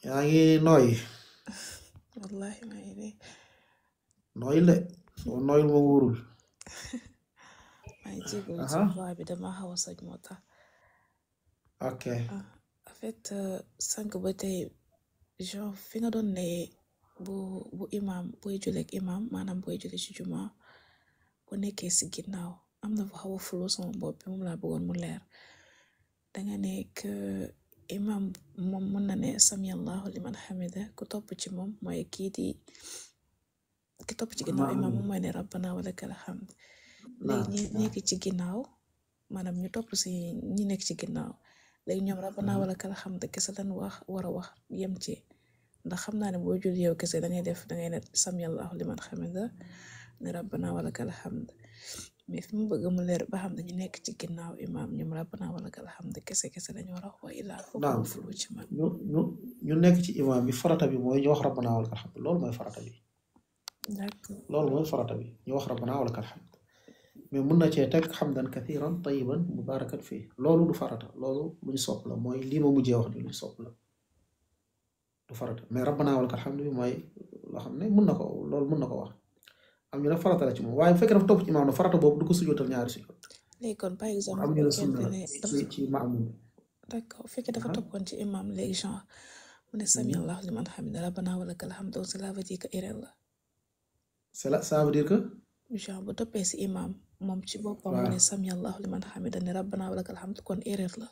yaa ngi nooyi wallahi maa ngi nii nooyil de soo nooyil ma wóorul maa ngi jégalu ci aha voix bi dama xaw a soj moo tax. ok En fait sànq ba tey genre fi nga doon ne bu imam booy julleeg imam maanaam booy julle ci juma bu nekkee si ginnaaw am na fa xaw a flou sama bopp bi moom laa bëggoon mu leer danga nekk imam moom mën na ne sami allahu liman hamida ku topp ci moom mooy ki topp ci ginnaaw imam moom mooy ne rabbana wa lakal hamd léegi ñi nekk ci ginnaaw maanaam ñu topp si ñi nekk ci ginnaaw léegi ñoom rabbana wa lakal hamd kese lañ war a wax yem ci ndax xam naa ne boo jul yow kese dangay ne sami allahu liman hamida ne rabbana wa lakal hamd mais fi mu bëgg mu leer ba xam dañu nekk ci ginnaaw imam ñoom rabbana wa lakal hamd kese dañu war a wax wa ilaa foofu fulu ci man ñu nekk ci imam bi farata bi mooy ñu wax rabbana wa lakal hamd loolu mooy farata bi d'accord loolu mooy farata bi ñu wax rabbana wa lakal hamd mais mun na cee teg hamdan kathiran tayyiban mubarakan fii loolu du farata loolu lu ñu sopp la mooy lii ma mujjee wax ni lu ñu sopp la du farata mais rabbana wa lakal hamd bi mooy loo xam ne mun na ko loolu mun na ko wax am ñu ne farata la ci moom waaye bu fekkee dafa topp ci imaam na farata boobu du ko sujootal ñaari sujoot léegi kon par exemple am ñu ne sunna la ci maamum bi d'accord fekkee dafa toppoon ci imam léegi genre mu ne sami allahu liman hamida rabbana wa lakal hamd donc cela veut dire que erreur la ça veut dire que genre bu toppee si imam moom ci boppam mu ne sami allahu liman hamida ne rabbana wa lakal hamd kon erreur la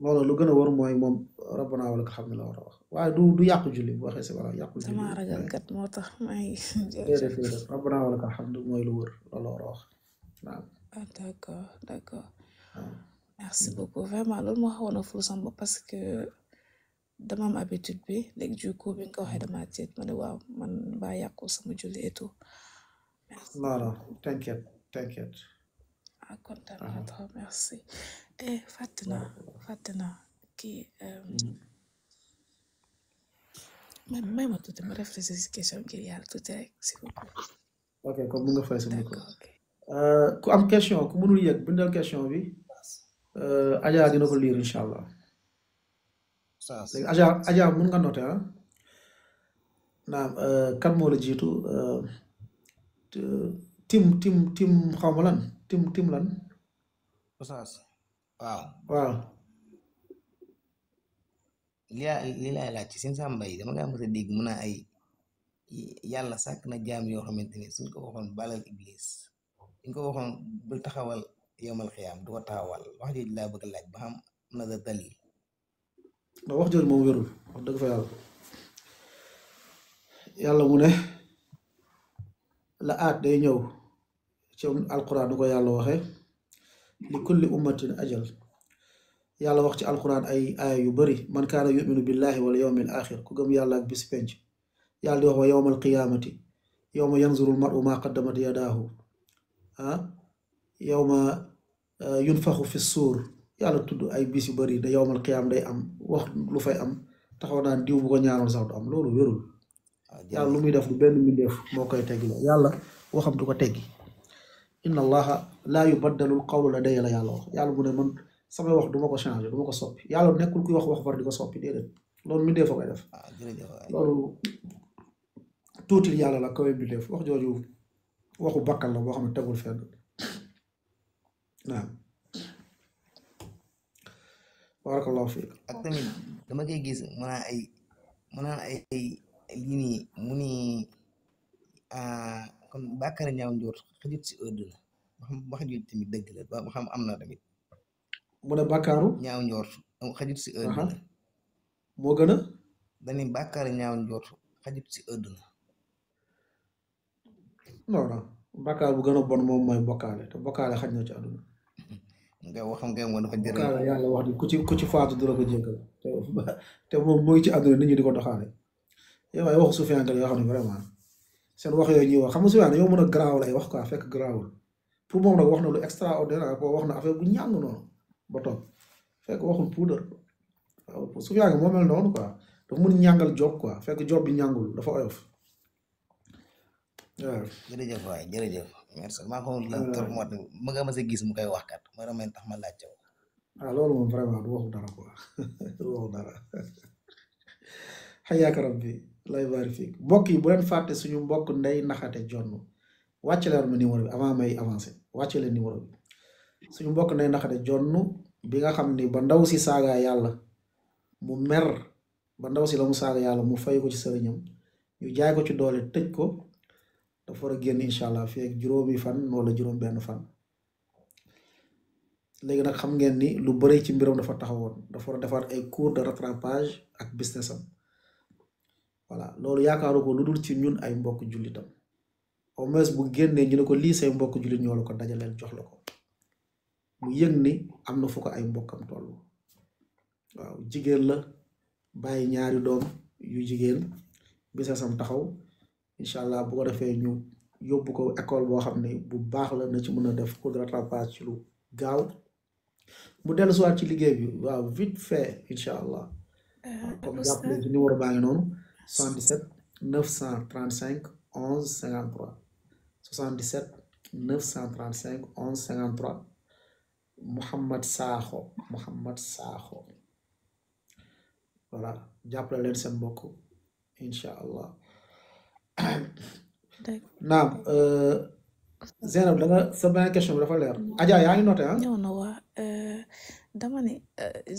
loolu lu gën a war mooy moom rabbana wa lakal hamd la war a wax waaye du yàqu julli bu waxee si wala yàqu julli sama ragal kat moo tax maa ngi déedéet rabbana wa lakal hamd mooy lu wër loolu war a wax waaw d'accord merci beaucoup vraiment loolu moo xawoon a ful sama bopp parce que dama am habitude bi léegi du coup bi nga ko waxee dama tiit ma ne waaw man baa yàqul sama julli et tout non t'inquiète kontaan naa trop merci fàtte naa kii may ma tuuti ma réfléchir si question ngir yàlla tuuti rek s'il vous plaît ok comme mun nga fay sa micro ku am question ku mënul yëg bindal question bi Adja dina ko lire incha allah léegi Adja mun nga noter naam kan moo la jiitu tim xaw ma lan tim lan Oustaz waaw li laay laaj ci seen sàmba yi dama ngaa mës a dégg mun a ay yàlla sàkk na jaam yoo xamante ni suñ ko waxoon balal iblis suñ ko waxoon bul taxawal yowmal xiyaam du ko taxawal wax jooju laa bëgg laaj ba xam na da dalil ndax wax jooju moom wérul wax dëgg fa yàlla mu ne la aat day ñëw ci alquran du ko yàlla waxe li kulli ummatin ajal yàlla wax ci alquran ay aaya yu bari man kaana yuminu billahi wal yawmil axir ku gëm yàlla ak bis penc yàlla di wax wa yawmal qiyaamati yawma yanzuru al mar'u ma qaddamat yadaahu yawma yunfaxu fi suur yàlla tudd ay bis yu bari da yawmal qiyaam day am wax lu fay am taxaw naan diw bu ko ñaanoon sax du am loolu wérul yàlla lu muy def lu benn mbindeef moo koy teggi la yàlla waxam du ko teggi inna allaha laa yubaddalu qawlu ladayya la yàlla wax yàlla mu ne man samay wax duma ko changer duma ko soppi yàlla nekkul kuy wax far di ko soppi déedéet loolu mbindeef a koy def loolu tuutil yàlla la kawe mbindeef wax jooju waxu bakkal la boo xam ne tegul fenn naam barakallahu fiik ak tamit dama koy gis mu naan ay lii nii mu ni kon bàkkaar ñaaw njort xajut si àdduna wax ju tamit dëgg la ba xam am na tamit mu ne bàkkaaru ñaaw njort xajut si àdduna moo gën a dani bàkkaar ñaaw njort xajut si àdduna non bàkkaar bu gën a bon moom mooy bokkaale te bokkaale xaj na ci àdduna nga waxam nga moom dafa jërë bokkaale yàlla wax ni ku ci faatu du la ko jéggal te moom mooy ci àdduna nit ñi di ko doxaale yow ay waxu sufiyanke yoo xam ne vraiment seen wax yooyu ñuy wax xam nga sufiyanke yow mën a garaawul ay wax quoi fekk garaawul pour moom nag wax na lu extraordinaire ko wax na affaire bu ñàng noonu ba toog fekk waxul puudar waaw sufiyanke moo mel noonu quoi dafa mën ñàngal job quoi fekk job bi ñàngul dafa oyof waaw jërëjëf waay jërëjëf merci maa xamul la trop moo tax ma nga mas a gis mu koy wax kat ma ramay tax ma laajte ko loolu moom vraiment du waxu dara quoi du waxu dara xayaaka rabbi lay bari fii mbokk yi bu leen fàtte suñu mbokk ndey naxate jonn wàcce leen ma numéro bi avant may avancé wàcce leen numéro bi suñu mbokk ndey naxate jonn bi nga xam ni ba ndaw si saaga yàlla mu mer ba ndaw si la mu saaga yàlla mu fay ko ci sëriñam ñu jaay ko ci doole tëj ko dafa war a génn incha allah fii ak juróomi fan wala juróom benn fan léegi nag xam ngeen ni lu bëri ci mbiram dafa taxawoon dafa war a defaat ay cours de rattrapage ak business am voilà loolu yaakaaru ko lu dul ci ñun ay mbokk jullitam au moins bu génnee ñu ne ko lii say mbokk jullit ñoo la ko dajaleel jox la ko mu yëg ni am na fu ko ay mbokkam toll waaw jigéen la bàyyi ñaari doom yu jigéen business am taxaw incha allah bu ko defee ñu yóbbu ko école boo xam ne bu baax la na ci mën a def cours de rattrapage ci lu gaaw mu dellu si waat ci liggéey bi waaw vite fait incha allah comme jàpp leen ci numéro baa ngi noonu 77 935 11 53 77 935 11 53 Mouhamed Sakho voilà jàppale leen seen mbokk incha allah naam Zeynab da nga sa beneen question bi dafa leer Adja yaa ngi noté ah ñëw na waa dama ne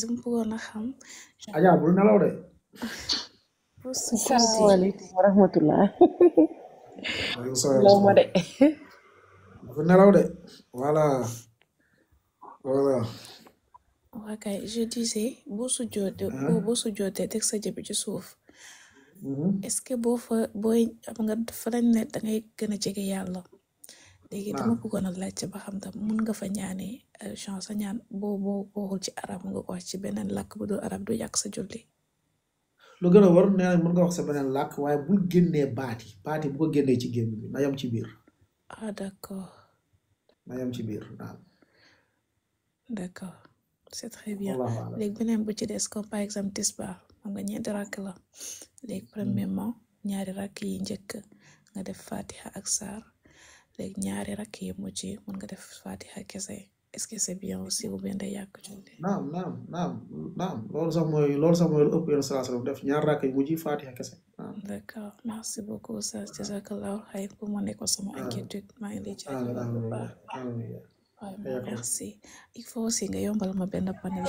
dama bëggoon a xam Adja bul nelaw de salaamaaleykum wa rahmatullah law ma de dafa nelaw de voilà waa kay je disais boo sujjootee teg sa jëbi ci suuf est-ce que booy am nga fa lañ ne da ngay gën a jege yàlla léegi dama bëggoon a laajte ba xam tam mun nga fa ñaanee genre sa ñaan boo waxul ci arab nga wax ci beneen làkk bu dul arab du yàq sa julli lu gën a war nee nañ mën nga wax sa beneen làkk waaye bul génnee baati bu ko génnee ci génn bi na yam ci biir d'accord na yam ci biir waaw d'accord c'est très bien léegi beneen bu ci des comme par exemple tisbaar xam nga ñeenti rakk la léegi premièrement ñaari rakk yi njëkk nga def fatiha ak saar léegi ñaari rakk yi mujj mën nga def fatiha kese est-ce que c'est bien aussi ou bien day yàq julli naam loolu sax mooy lu ëpp yenn salaasalaam def ñaari rakk yi mujj fatiha kese d'accord merci beaucoup ça jazakallahu xayr pour mu nekkoon sama inquiétude maa ngi lay jaajëfal bu baax merci il faut aussi nga yombal ma benn panel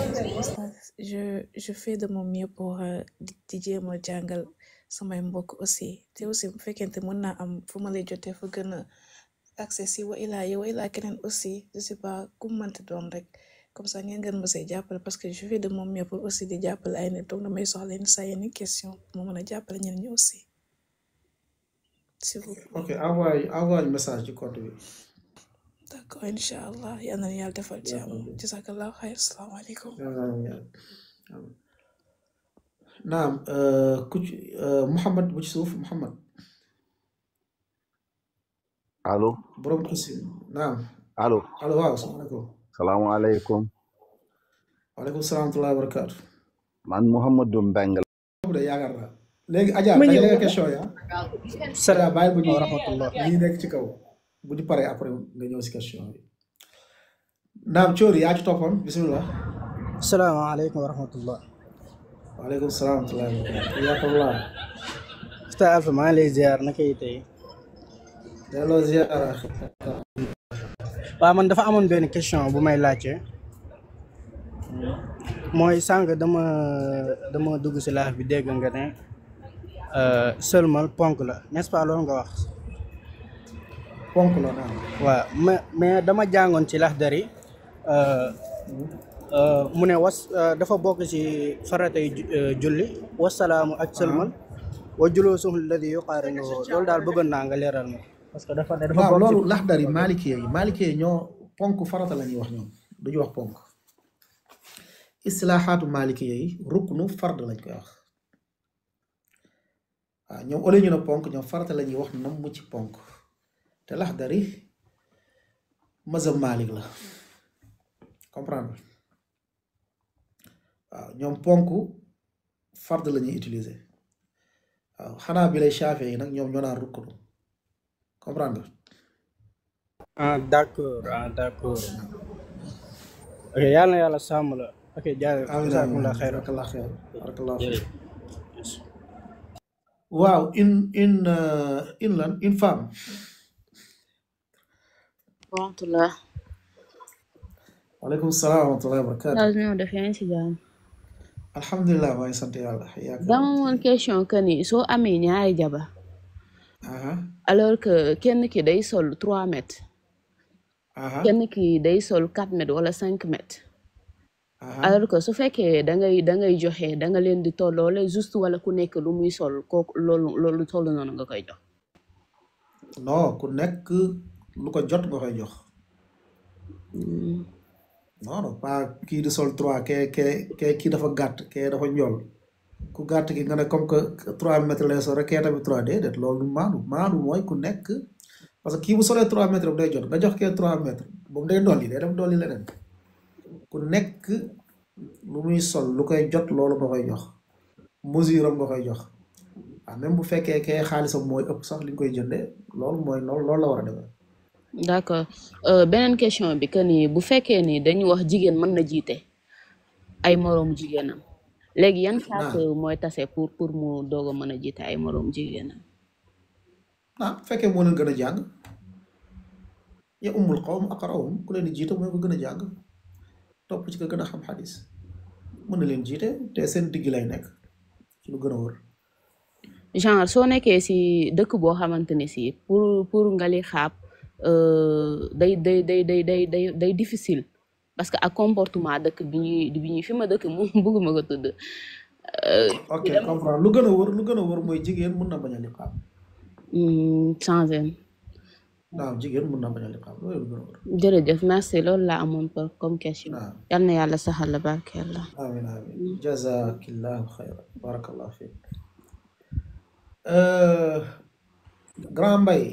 je fais de mon mieux pour di jéem a jàngal samay mbokk aussi te aussi bu fekkente mën naa am fu ma lay jotee fa gën a accès si wa ilaa keneen aussi je sais pas ku mënti doon rek comme ça ngeen gën ma say jàppale parce que je fais de mon mieux pour aussi di jàppale ay nit donc damay soxla yenn saa yenn question pour ma mën a jàppale ñeneen ñi aussi s'il vous plaît. ok envoie message ci compte bi. d'accord incha allah yal na yàlla defal jàmm jazakallahu xayr asalaamaaleykum. naam Mouhamed bu ci suuf Mouhamed. allo. borom aussi naam. allo waaw salaamaaleykum. salaamaaleykum. waaleykum salaam wa rahmatulah wa barakaatu. man Mouhamadou Mbengue. yaakaar naa léegi Adja dajale nga question ya. Adja bàyyi bu ñu rahmatullah ñi nekk ci kaw bu ñu paree après nga ñëw si question bi. naam Thiori yaa ci toppoon bisimilah. salaamaaleykum wa rahmatullah. waaleykum salaam wa rahmatulah wa barakaatu. yàqullah. Oustaz Alpha maa ngi lay ziar naka yi tey. delloo ziar. waaw man dafa amoon benn question bu may laajte mooy sànq dama dugg si laaf bi dégg nga ne sëlmal ponk la n'est-ce pas loolu nga wax. ponk la naam. waaw mais dama jàngoon ci Laxdari mu ne dafa bokk ci faratay julli wasalaamu ak sëlmal wa julusuhu alladi yuqaarinu loolu daal bëggoon naa nga leeral ma. parce que dafa waaw loolu Laxdari maalikee ñoo ponk farata la ñuy wax ñoom duñu wax ponk istilaaxaatu maalikee yi ruknu fard lañ koy wax waaw ñoom ole ñu ne ponk ñoom farata la ñuy wax nam mu ci ponk te Laxdari mazhab maalik la comprendre waaw ñoom ponk fard la ñuy utiliser waaw xanaa bi lay Shaafi'i yi nag ñoom ñoo naan ruknu comprendre d'accord ok yàlla na yàlla sàmm la ok jaajëf amiin amiin barakallah xeer barakallah xeer waaw une femme. Rahmatullah. waaleykum salaam wa rahmatullahi wa barakaatu. Daal ñoo def yaa ngi ci jàmm. alhamdulilah maa ngi sant yàlla. dama moon question que ni soo amee ñaari jabar aha alors que kenn ki day sol 3 mètres aha kenn ki day sol 4 mètres wala 5 mètres aha alors que su fekkee da ngay joxe da nga leen di tolloole juste wala ku nekk lu muy sol kooku loolu toll noonu nga koy jox. non ku nekk lu ko jot nga koy jox. non non pas kii di sol 3 kii dafa gàtt kee dafa njool ku gàtt ki nga ne comme que 3 mètres lay sol rek kee tamit 3 déedéet loolu maandu mooy ku nekk parce que kii bu solee 3 mètres day jot nga jox kee 3 mètres boobu day dolli day dem dolli leneen ku nekk lu muy sol lu koy jot loolu nga koy jox mesure am nga koy jox waaw même bu fekkee kee xaalisam mooy ëpp sax li nga koy jëndee loolu mooy loolu la war a demee. d'accord beneen question bi que ni bu fekkee ni dañu wax jigéen mën na jiite ay moroomu jigéenam léegi yan sart mooy tase pour mu doog a mën a jiite ay moroomu jigéenam. bu fekkee moo leen gën a jàng ya ummul qawm aqra'uhum ku leen di jiite mooy ko gën a jàng topp ci ko gën a xam xadis mën na leen jiite te seen digg lay nekk ci lu gën a wër. genre soo nekkee si dëkk boo xamante ne si pour nga li xaab day difficile parce que ak comportement dëkk bi ñuy fi ma dëkk mu bëgguma ko tudd. ok comprendre lu gën a wër mooy jigéen mën na bañ a liqaam. changé. waaw jigéen mën na bañ a liqaam loolu lu gën a wër. jërëjëf merci loolu laa amoon comme question. yal na yàlla saxal la barkeel la. amiin amiin jazakillahu xayran barakallahu fiik. Grand Mbaye.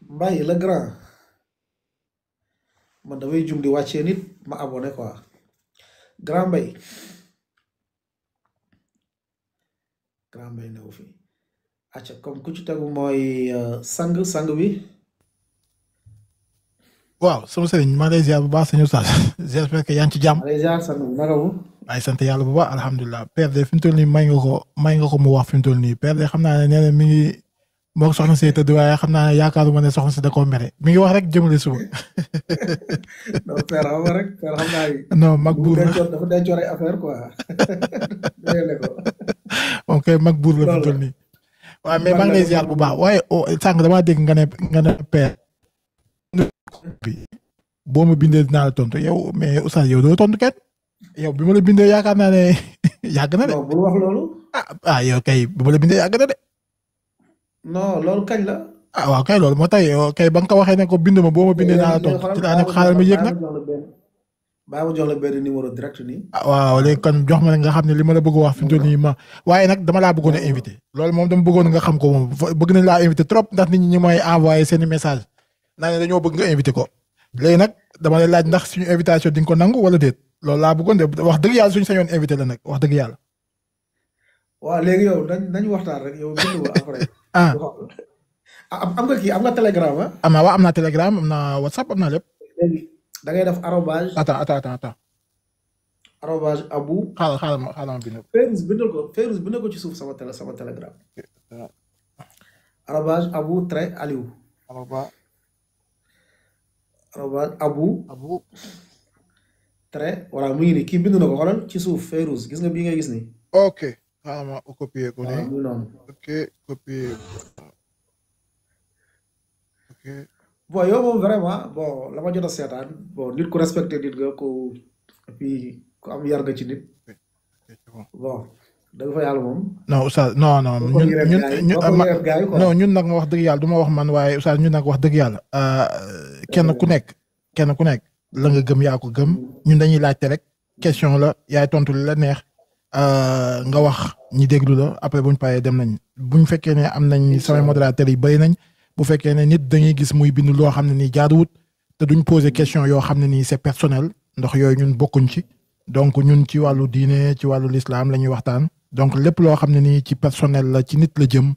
Mbaye le grand man damay jum di wàccee nit ma abonné quoi Grand Mbaye newu fi acca comme ku ci tegu mooy sang bi. waaw sama sëriñ maa lay ziar bu baax sëñ Oustaz j'espère que yaa ngi ci jàmm. maa lay ziar sang bi naka mu. waaye sant yàlla bu baax alhamdulilah père de fi mu toll nii may nga ko mu wax fi mu toll nii père de xam naa ne nee na mi ngi moo soxna si tëdd waaye xam naa ne yaakaaruma ne soxna si da koo mere mi ngi wax rek jëmale suba. non père xam nga rek père xam naa ni. non mag buur la dafa dencoon ay affaire quoi. ok mag buur la fi mu toll nii. waaw mais maa ngi lay ziar bu baax waaye sànq damaa dégg nga ne père. boo ma bindee dinaa la tontu yow mais Oustaz yow doo tontu kenn yow bi ma la bindee yaakaar naa ne yàgg na de. non bul wax loolu. yow kay bi ma la bindee yàgg na de. non loolu kañ la. waaw kay loolu moo tax kay ba nga ko waxee ne ko bind ma boo ma bindee naa la tontu ci laa ne ko xaaral ma yëg nag. baa ma jox la benn numéro direct nii. waaw léegi kon jox ma nga xam ne li ma la bëgg wax fi mu toll nii waaye nag dama laa bëggoon a invité loolu moom dama bëggoon nga xam ko moom bëgg nañ laa invité trop ndax nit ñi mooy envoyé seeni message naa ne dañoo bëgg nga invité ko léegi nag dama lay laaj ndax suñu invitation di nga ko nangu wala déet loolu laa bëggoon de wax dëgg yàlla suñu sañoon invité la nag wax dëgg yàlla. waaw léegi yow nañu waxtaan rek yow bind ko après. am nga telegram ah. am naa telegram am naa whatsapp am naa lépp. léegi da ngay def arobase. attends. arobase abu. xaaral ma bind ko. Férouz bindal ko ci suuf sama telegram. arobase abu trait Aliou. arobase abu. trait voilà mu ngi nii kii bind na ko xoolal ci suuf Férouz gis nga bii ngay gis nii. ok xaaral ma copier ko nii. waaw noonu. ok copier. ok. bon yow moom vraiment bon la ma jot a seetaan bon nit ku respecté nit nga ko puis ku am yar nga ci nit. bon dëgg fa yàlla moom. non Oustaz non ñun nag ma wax dëgg yàlla du ma wax man waaye Oustaz ñun nag wax dëgg yàlla. kenn ku nekk la nga gëm yaa ko gëm ñun dañuy laajte rek question la yaay tontu li la neex nga wax ñi déglu la après buñ paree dem nañ buñ fekkee ne am nañ samay modérateurs yi bëri nañ bu fekkee ne nit dañuy gis muy bind loo xam ne nii jaaduwut te duñ poser question yoo xam ne nii c'est personnel ndax yooyu ñun bokkuñ ci donc ñun ci wàllu diine ci wàllu l'islam la ñuy waxtaan donc lépp loo xam ne nii ci personnel la ci nit la jëm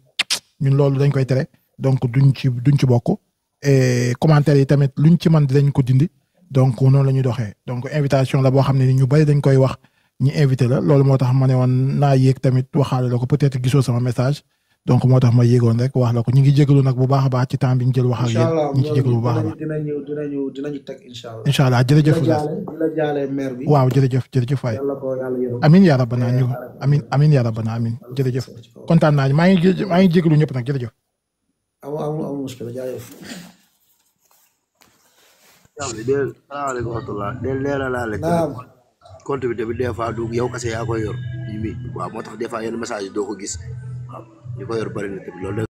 ñun loolu dañ koy tere donc duñ ci bokk et commentaires yi tamit luñ ci mën dinañ ko dindi donc noonu la ñuy doxee donc invitation la boo xam ne ni ñu bari dañ koy wax ñi invité la loolu moo tax ma ne woon naa yéeg tamit waxaale la ko peut-être gisoo sama message donc moo tax ma yéegoon rek wax la ko ñu ngi jégalu nag bu baax a baax ci temps bi ñu jël wax ak yéen ñu ci jégalu bu baax a baax dinañu teg incha allah. incha allah jërëjëf di la jaale maire bi. waaw jërëjëf waay yàlla ko yàlla yërëm. amin yaa rabbana ñu amin yaa rabbana amin jërëjëf kontaan naa maa ngi jégalu ñëpp nag jërëjëf. amul muskila jaajëf. salaamaaleykum wa rahmatulah del leeralaale compte bi tamit des fois du yow kese yaa koy yor mi waaw moo tax des fois yenn message yi doo ko gis waaw ñu ko yor bëri na tamit loolu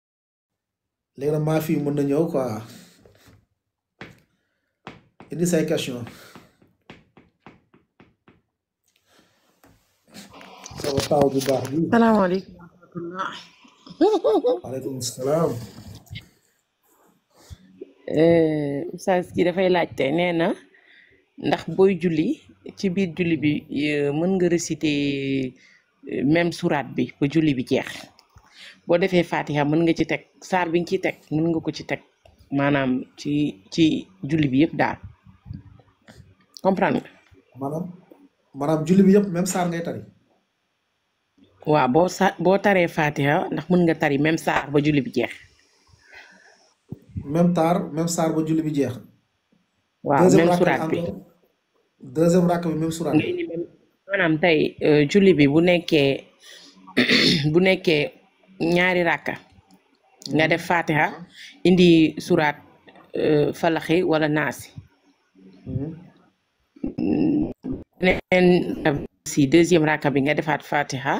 léegi nag maa fii mën na ñëw quoi indi say question sama taw bu baax bi. salaamaaleykum wa rahmatulah. waaleykum salaam. Oustaz ki dafay laajte nee na ndax booy julli ci biir julli bi mën nga réciter même surat bi ba julli bi jeex boo defee Fatiha mën nga ci teg saar bi nga ciy teg mën nga ko ci teg maanaam ci julli bi yëpp daal comprendre nga. maanaam julli bi yëpp même saar ngay tari. waaw boo taree Fatiha ndax mën nga tari même saar ba julli bi jeex. même saar ba julli bi jeex. waaw même surat bi deuxième rakk bi même surat bi. maanaam tey julli bi bu nekkee ñaari rakka nga def Fatiha indi surat falaxi wala naasi. neen si deuxième rakka bi nga defaat Fatiha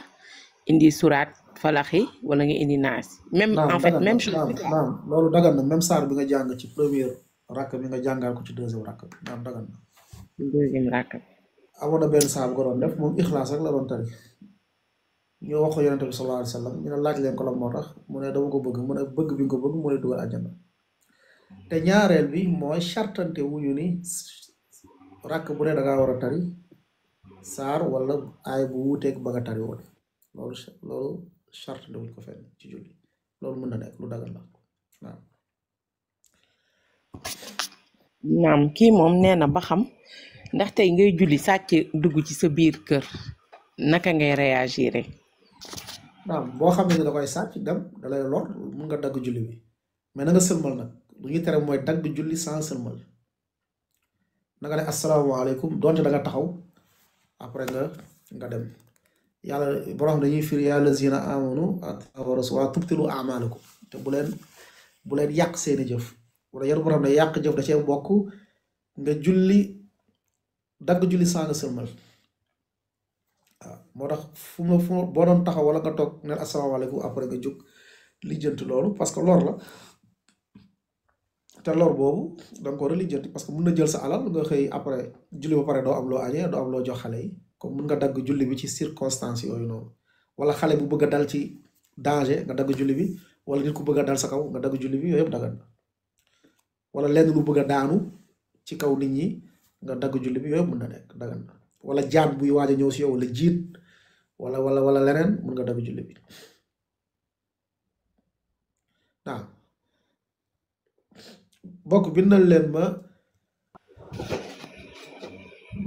indi surat falaxi wala nga indi naasi. même en fait même chose. naam loolu dagan na même saar bi nga jàng ci première rakk bi nga jàngal ko ci deuxième rakk bi naam dagan na. deuxième rakk bi. amoon na benn saar bu ko doon def moom ixlaas rek la doon tari ñu wax ko yonente bi sallallahu alayhi wa sallam ñu ne laaj leen ko la moo tax mu ne dama ko bëgg mu ne bëgg bi nga ko bëgg mu ne dugal àjjana te ñaareel bi mooy chartante wuñu ni rakk bu ne da ngaa war a tari saar wala aay bu wuuteeg ba nga tari woon loolu chartante wuñ ko fenn ci julli loolu mën na nekk lu dagal la waaw. naam kii moom nee na ba xam ndax tey ngay julli sàcc dugg ci sa biir kër naka ngay réagir. naam boo xam ne da koy sàcc dem da lay lor mun nga dagg julli bi mais na nga sëlmal nag lu ñuy tere mooy dagg julli sans sëlmal na nga ne asalaamaaleykum donte da nga taxaw après nga dem yàlla boo xam dañuy firi yaa lazina amanu wa tubtilu amalakum te bu leen yàq seeni jëf wala yar boo xam ne yàq jëf da cee bokk nga julli dagg julli saa nga sëlmal waaw moo tax fu boo doon taxaw wala nga toog ne asalaamaaleykum après nga jóg lijjanti loolu parce que lor la te lor boobu da nga ko war a lijjanti parce que mun na jël sa alal nga xëy après julli ba pare doo am loo añee doo am loo jox xale yi comme mun nga dagg julli bi ci circonstance yooyu noonu wala xale bu bëgg a dal ci danger nga dagg julli bi wala nit ku bëgg a dal sa kaw nga dagg julli bi yooyu yëpp dagan na wala lenn lu bëgg a daanu ci kaw nit ñi nga dagg julli bi yooyu yëpp mën na nekk dagan na wala jaan buy waaj a ñëw si yow wala jiit wala leneen mën nga dagg julli bi waaw bokk bindal leen ma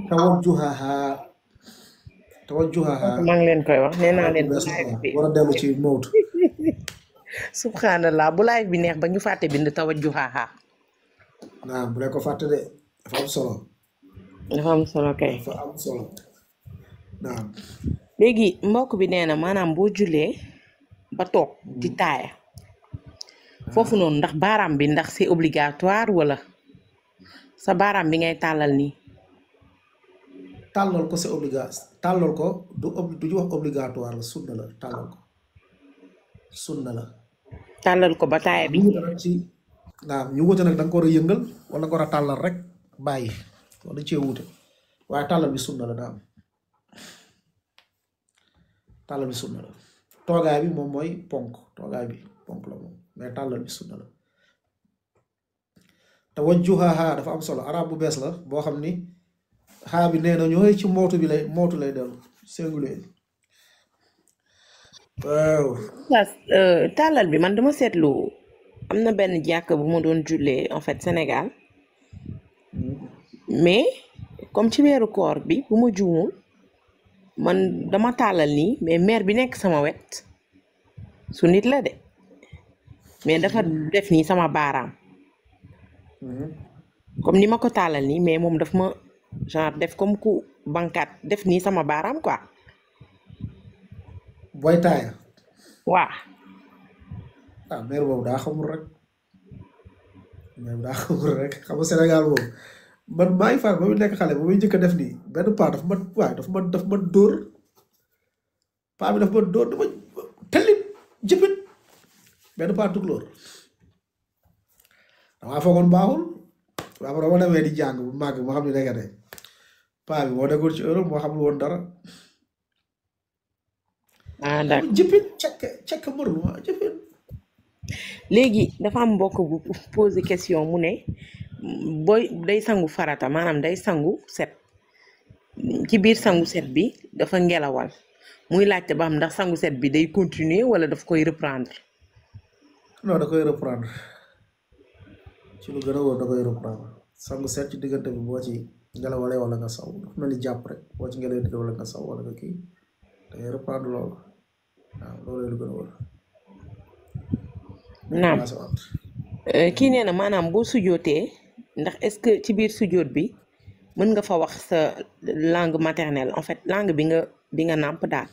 tawajjuhaha maa ngi leen koy wax nee naa leen war a dellu ci mawt subhanallah bu live bi neex ba ñu fàtte bind tawajjuhaha naam bu leen ko fàtte de dafa am solo kay dafa am solo naam léegi mbokk bi nee na maanaam boo jullee ba toog di taaya foofu noonu ndax baaraam bi ndax c'est obligatoire wala sa baaraam bi ngay tàllal nii. tàllal ko c'est obligatoire tàllal ko du ñu wax obligatoire la sunna la tàllal ko sunna la. tàllal ko ba taaya bi. naam ñu wute nag da nga ko war a yëngal wala nga war a tàllal rek bàyyi wala cee wute waaye tàllal bi sunna la naam tàllal bi sunna la toogaay bi moom mooy ponk toogaay bi ponk la moom mais tàllal bi sunna la tawajjuhaha dafa am solo arab bu bees la boo xam ni xaa bi nee na ñooy ci mootu lay dellu singulier waaw. tàllal bi man dama seetlu am na benn jàkk bu ma doon jullee en fait Sénégal mais comme ci weeru koor bi bu ma juumul man dama tàllal nii mais mère bi nekk sama wet su nit la de mais dafa def nii sama baaraam comme ni ma ko tàllal nii mais moom daf ma genre def comme ku bankat def nii sama baaraam quoi. booy taaya. waa ah mère boobu daa xamul rek mère boobu daa xamul rek xam nga Sénégal boobu man maa ngi fàttali ba muy nekk xale ba muy njëkk a def nii benn paa dafa ma dóor paa bi dafa ma dóor dama tellit jëppit benn paa tukulóor damaa foogoon baaxul waaw ba dama demee di jàng bu màgg moo xam ne nekkate paa bi moo nekkoon ci Europe moo xamul woon dara. ah d'accord jëppit cekk mbër ma jëppit. léegi dafa am mbokk bu posé question mu ne booy day sangu farata maanaam day sangu set ci biir sangu set bi dafa ngelawal muy laajte ba xam ndax sangu set bi day continuer wala daf koy reprendre. non da koy reprendre ci lu gën a wóor da koy reprendre sangu set ci diggante bi boo ci ngelawalee wala nga saw dafa mel ni jàpp rek boo ci ngelawalee wala nga saw wala nga kii da ngay reprendre loolu waaw loolu lu gën a wóor. naam kii nee na maanaam boo sujootee ndax est-ce que ci biir sujoot bi mën nga fa wax sa langue maternelle en fait langue bi nga nàmp daal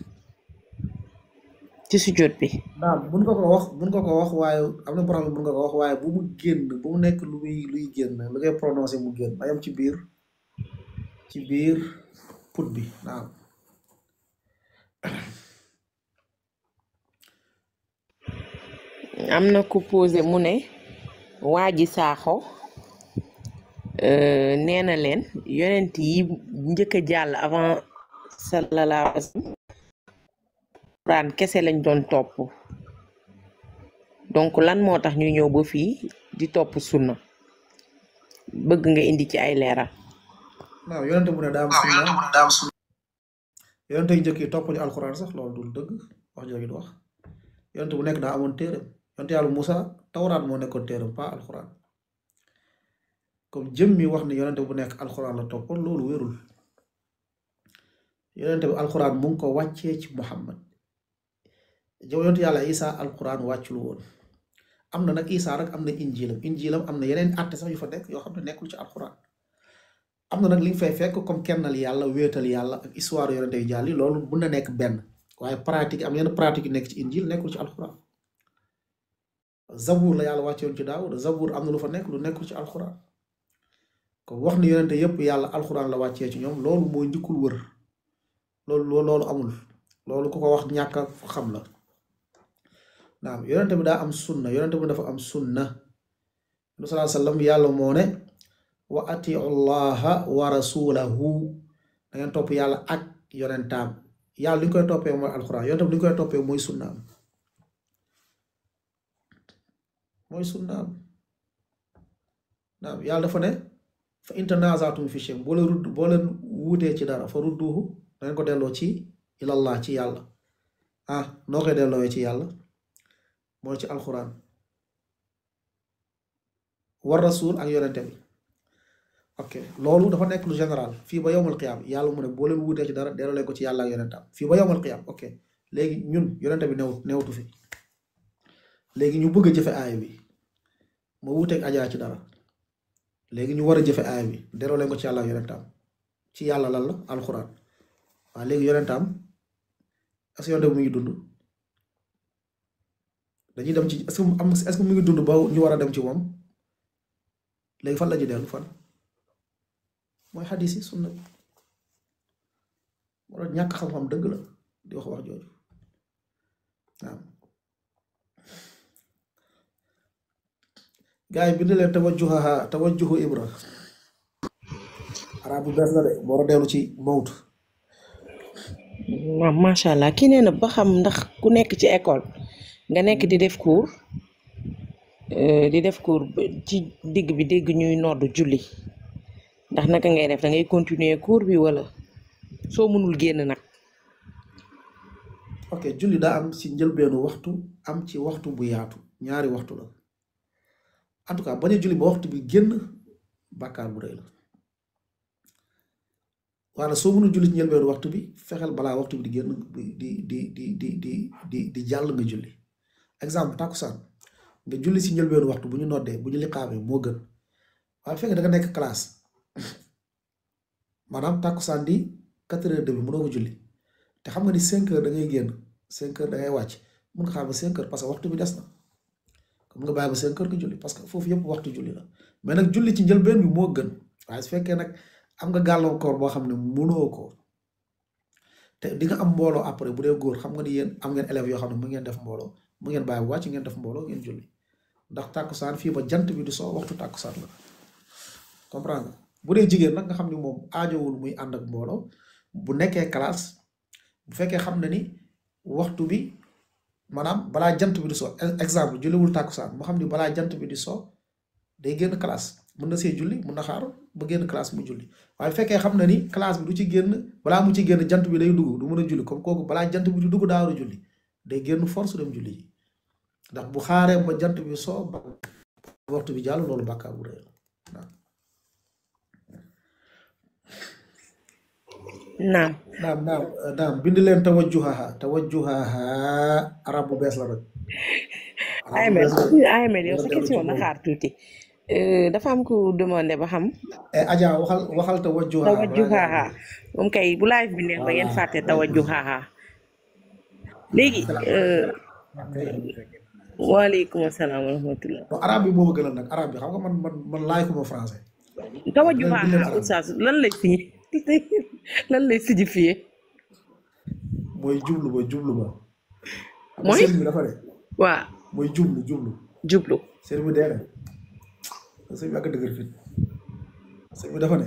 ci sujoot bi. naam mun nga ko wax waaye am na problème mun nga ko wax waaye bu mu génn bu mu nekk luy génn lu ngay prononcé mu génn ayam ci biir put bi naam. am na ku posé mu ne waa ji saaxo nee na leen yonent yi njëkk a jàll avant sallallahu alayhi wa sallam Alxuraan kese lañ doon topp donc lan moo tax ñu ñëw ba fii di topp sunna bëgg nga indi ci ay leeral. waaw yonent bu ne daa am sunna yonent yi njëkk yi topp ñu alxuraan sax loolu dul dëgg wax jooju du wax yonent bu nekk daa amoon téeram yonent yàlla Musa tawraat moo nekkoon téeram pas alxuraan comme jëm mi wax ni yonent bu nekk alxuraan la toppoon loolu wérul yonent bi alxuraan mu ngi ko wàccee ci Muhammad yonent yàlla Isa alxuraan wàccul woon am na nag Isa rek am na injilam am na yeneen àtte sax yu fa nekk yoo xam ne nekkul ci alxuraan am na nag li nga fay fekk comme kennal yàlla wéetal yàlla ak histoire yonent yu jàll yi loolu mun na nekk benn waaye pratique am yenn pratique yu nekk ci injil nekkul ci alxuraan Zabour la yàlla wàcce woon ci Daawud Zabour am na lu fa nekk lu nekkul ci alxuraan comme wax ni yonent yëpp yàlla alxuraan la wàccee ci ñoom loolu mooy njëkkul wër loolu amul loolu ku ko wax ñàkk a xam la naam yonent bi daa am sunna yonent bi dafa am sunna sallallahu alayhi wa sallam yàlla moo ne wa atiu llaha wa rasulahu da ngeen topp yàlla ak yonentaam yàlla li ñu koy toppee mooy alxuraan yonent bi li ñu koy toppee mooy sunnaam naam yàlla dafa ne fa in tanaza'tum fi shay'in boo leen wuutee ci dara fa rudduhu da ngeen ko delloo ci ilallah ci yàlla noo koy delloowee ci yàlla mooy ci alxuraan war rasul ak yonente bi ok loolu dafa nekk lu général fii ba yowmal qiyaam yàlla mu ne boo leen wuutee ci dara delloo leen ko ci yàlla ak yonentam fii ba yowmal qiyaam ok léegi ñun yonente bi newtu fi léegi ñu bëgg a jëfe aaya bi ma wuuteeg ajaa ci dara léegi ñu war a jëfe aaya bi delloo leen ko ci yàlla ak yonentam ci yàlla lan la alxuraan waaw léegi yonentam est-ce que yonente bi mu ngi dund dañuy dem ci est-ce que mu ngi dund ba ñu war a dem ci moom léegi fan la ñu dellu fan mooy xadis yi sunna bi moo tax ñàkk xam-xam dëgg la di wax jooju waaw gars yi bind leen tawajjuhu ibra arab bu bees la de boo war a dellu ci mawt waaw macha allah kii nee na ba xam ndax ku nekk ci école nga nekk di def cours ci digg bi dégg ñuy nodd julli ndax naka ngay def da ngay continuer cours bi wala soo mënul génn nag. ok julli daa am ci njëlbeenu waxtu am ci waxtu bu yaatu ñaari waxtu la en tout cas bañ a julli ba waxtu bi génn bàkkaar bu rëy la wala soo mënul julli ci njëlbeenu waxtu bi fexeel balaa waxtu bi di génn di jàll nga julli exemple takkusaan nga julli si njëlbeenu waxtu bu ñu noddee bu ñu liqaamee moo gën waaye fekk da nga nekk classe maanaam takkusaan di 4h30 mënoo ko julli te xam nga ni 5h da ngay génn 5h da ngay wàcc mun nga xaar ba 5h parce que waxtu bi des na comme nga bàyyi ba 5h nga julli parce que foofu yëpp waxtu julli la mais nag julli ci njëlbeen bi moo gën waaye su fekkee nag am nga gàllankoor boo xam ne mënoo ko te di nga am mbooloo après bu dee góor xam nga ni yéen am ngeen élèves yoo xam ne mu ngeen def mbooloo mu ngeen bàyyi bu wàcc ngeen def mbooloo ngeen julli ndax tàkkusaan fii ba jant bi du soo waxtu tàkkusaan la comprendre nga bu dee jigéen nag nga xam ni moom aajowul muy ànd ak mbooloo bu nekkee classe bu fekkee xam na ni waxtu bi maanaam balaa jant bi di soo exemple julliwul tàkkusaan moo xam ni balaa jant bi di soo day génn classe mën na see julli mën na xaar ba génn classe mu julli waaye fekkee xam na ni classe bi du ci génn balaa mu ci génn jant bi day dugg du mën a julli comme kooku balaa jant bi di dugg daa war a julli day génn force dem julli ji ndax bu xaaree ba jant bi soo ba waxtu bi jàll loolu bàkkaar bu rëy la naam bind leen tawajjuhaha arab bu bees la rek Ahmed yow sa question na xaar tuuti dafa am ku demandé ba xam Adja waxal tawajjuhaha moom kay bu live bi neex ba ngeen fàtte tawajjuhaha léegi waaleykum asalaam wa rahmatullah arab bi moo ma gënal nag arab bi xam nga man laay ko ma français tawajjuhaha oustaz lan lay signifié mooy jublu ba mooy sëriñ bi dafa ne waaw mooy jublu sëriñ bi dee ne sëriñ bi ak dëgër fit sëriñ bi dafa ne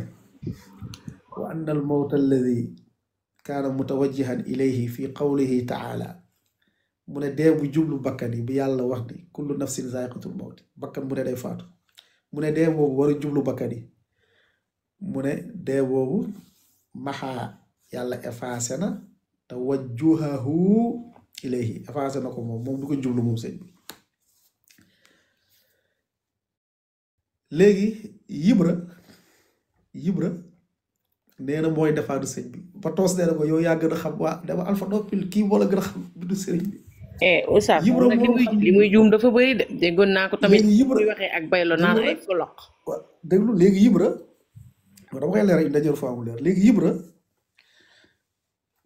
wa anna al mawta alladi kaana mutawajjihan ilayhi fi qawlihi taala mu ne dee bu jublu bakkan yi bi yàlla wax ni kullu nafsin zaiqatul mawti bakkan mu ne day faatu mu ne dee boobu war a jublu bakkan yi mu ne dee boobu maxaa yàlla effacé na tawajjuhahu ilayhi effacé na ko moom du ko jublu moom sëñ bi léegi yibra nee na mooy defaadu sëñ bi ba toos nee na ko yow yaa gën a xam waa dama alpha noppil kii moo la gën a xam bindu sëriñ bi Oustaz li muy juum dafa bëri de déggoon naa ko tamit muy waxee ak baylo naan ay foloq déglu léegi yibra dama koy leer une dernière fois mu leer léegi yibra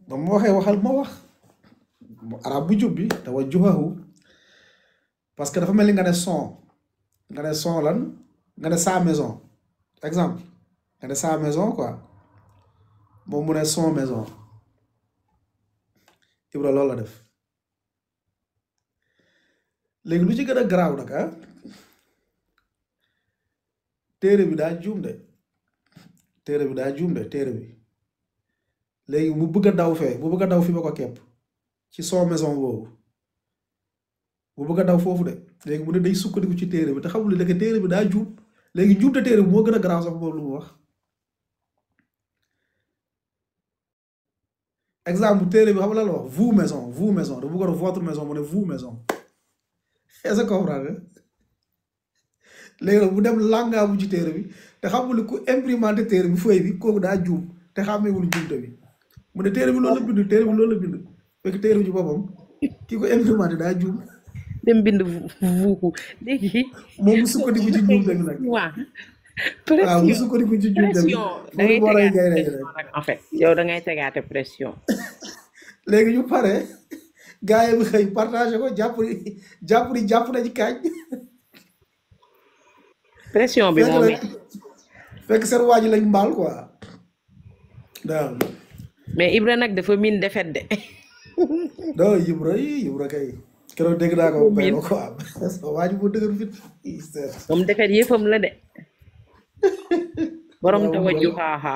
ba ma waxee waxal ma wax arab bu jub bi tawajjuhahu parce que dafa mel ni nga ne son lan nga ne sa maison exemple nga ne sa maison quoi moom mu ne son maison Ibra loolu la def léegi lu ci gën a garaaw nag téere bi daa juum de téere bi léegi mu bëgg a daw fee mu bëgg a daw fi ba ko kepp ci son maison boobu mu bëgg a daw foofu de léegi mu ne day sukkandiku ci téere bi te xamul ne téere bi daa juum léegi juum te téere bi moo gën a garaaw sax moom lu mu wax exemple téere bi xam la wax vous maison da bëggoon votre maison mu ne vous maison est-ce que comprendre léegi nag bu dem langage bu ci téere bi te xamul ku imprimante téere bi feuille bi kooku daa juum te xàmmeewul juumte bi mu ne téere bi loolu la bind fekk téere bi ci boppam ki ko imprimante daa juum dem bind vuuku léegi moom mu sukkandiku ci juumte bi nag waaw mu sukkandiku ci juumte bi en fait yow da ngay tegaate pression léegi ñu pare gars yi bi xëy partagé ko jàpp na ci kaaj pression bi moom fekk seen waa ji lañ mbaal quoi waaw mais Ibra nag dafa miin defet de non Ibra kay keroog dégg naa ko bay ma ko am waa ji moo dëgër fit moom defet yëfam la de borom tawajjuhaha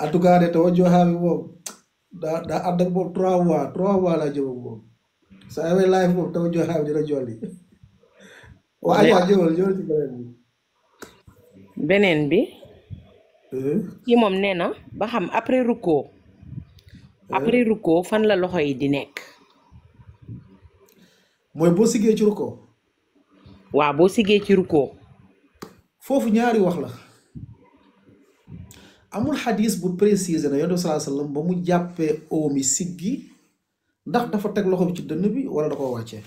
en tout cas de tawajjuhaha bi moom daa ànd ak moom 3 mois laa jëm ak moom saa yoo live moom tawajjuhaha bi dina jolli waa Adja jëwal ci beneen bi kii moom nee na ba xam après rukkoo fan la loxo yi di nekk mooy boo siggee ci rukkoo waaw boo siggee ci rukkoo foofu ñaari wax la amul xadis bu préciser na yonent bi sallallahu alayhi wasallam ba mu jàppee oomi siggi ndax dafa teg loxo bi ci dënn bi wala da koo wàccee